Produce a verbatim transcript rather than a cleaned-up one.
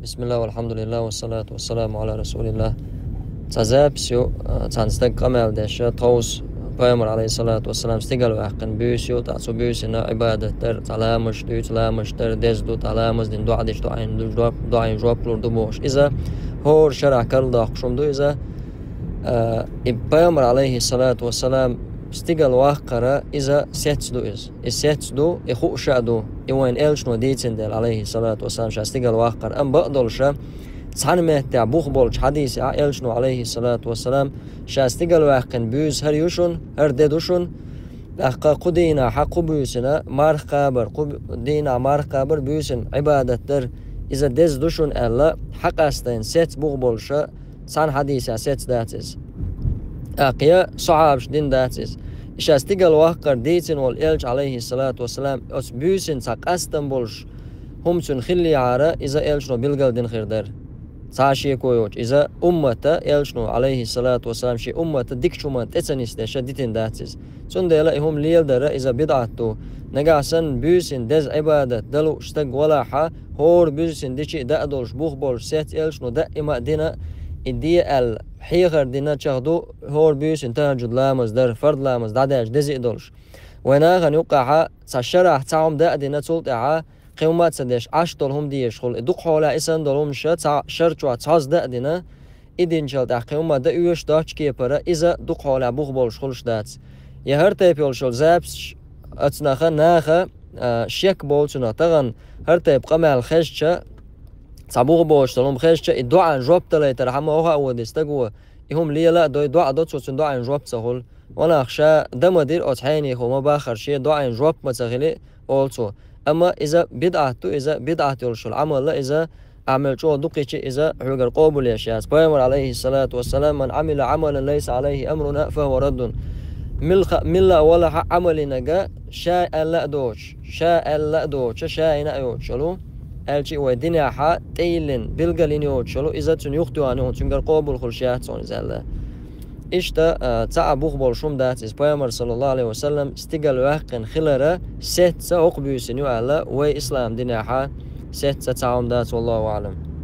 Бисмиллах, валхамдулиллах, вассалату вассаламу ала расулиллах. Цхьа запись ю, а, цхьан стаг къамел деш, тховса пайхамар, алейхиссалату вассалам, стигал ваьккхина буьйса ю, тӀаккха цу буьйсина Ӏибадат дар, цхьа ламазаш дуьйцу, ламазаш дар, деза ду, тӀаккха ламаз дина, доӀа дича, доӀайн жоп, доӀайн жоп лур ду бохуш. Иза хӀора шарахь карладоккхуш хӀума ду иза. А, и пайхамар, алейхиссалату вассалам, стигал ваккхара, иза сец ду иза. И сец ду, и хууш а ду, и вайн элчано дийцина дела, алейхиссалату вассалам, ша стигал ваккхара. Амма бакъдолуша, цхьана меттехь бух болчу хьадисехь элчано, алейхиссалату вассалам, ша стигал ваьккхина буьйса хӀара ю шуна, хӀара де ду шуна, тӀаккха кху дийнахьа, кху буьйсина марха кхабар, кху дийнахь марха кхабар, буьйсина Ӏибадат дар, иза деза ду шуна аьлла, хьакъастайна сец бух болуша, цхьана хьадисехь сец дац иза. ТӀаккха я сахьабаш дина дац иза. И ша стигал ваккхар дийцина волу элча, алейхиссалату вассалам, оцу буьйсина цхьа къастам болуш хӀума цуьнан хиллехьара, иза элчано билгал дина хир дара. Цхьа шеко йоцуш, иза уммата, элчано, алейхиссалату вассалам, шен уммата дикачу хӀуманна тӀе ца нисдеш дитина дац иза. Цундела и хӀума леладара иза бидӀат ду. Нагахь санна буьйсина деза Ӏибадат дан лууш стаг валахьа, хӀора буьйсина дичи а даа долуш бух болуш сец элчано даима а дина, и де аьлла, хьехар дина чех ду, хӀора буьйсина тахӀаджуд ламаз дар, фард ламаз дӀадаьлча дези а долуш. Вайн нахана юккъехьа цхьа шарахь цхьа хӀума даа дина, цул тӀаьхьа кхин хӀума а ца деш, Ӏаш долу хӀума дезаш хуьлу. И дукха хьолахь и санна долу хӀумнаш цхьа шар чохь цхьаьзза даа дина, и динчул тӀаьхьа кхин хӀума а дан оьшуш доцчу кепара, иза дукха хьолахь бух болуш хуьлуш дац. Я хӀара тайпа йолуш йолу записаш оцу наха, наха, а, шек болу цунах, тахана хӀара тайпа къамел хезча, цхьа бух боцуш долу хӀума хезча, и доӀан жоп далайтархьама, оха а води стаго, и хӀума лела а дой, доӀа до цо, цуьнан доӀайн жоп ца хуьлу. Ванах ша дан ма дира оцу хьенехо ма баххара, шен доӀайн жоп ма ца хили, олу цо. Амма иза бидӀат ду, иза бидӀат йолуш йолу Ӏамал а, иза Ӏамал чӀогӀа дукхичи, иза хьоьгара къобалъеш яц. Пайхамар, алейхиссалату вассалам: «Ман Ӏамила Ӏамалан лайса алейхи амруна, фахуа раддун». Милха-, милла а валахьа Ӏамалинага ша аьлла а доцуш, ша аьлла а доцуш, ша йина а йоцуш йолу, аьлчи а вай динехьа тӀейиллина, билгалйина йоцуш йолу, иза цуьнан юхатоьхна ю, цуьнгара къобал хуьлуш яц хьуна иза аьлла. Иштта, а, цхьа а бух болуш хӀума дац иза. Пайхамар, саллаллаху алейхи ва саллам, стигал ваьккхина хилара сецца хӀокху буьйсина ю аьлла, вай ислам динехьа сецца цхьа хӀума дац, валлаху аълам.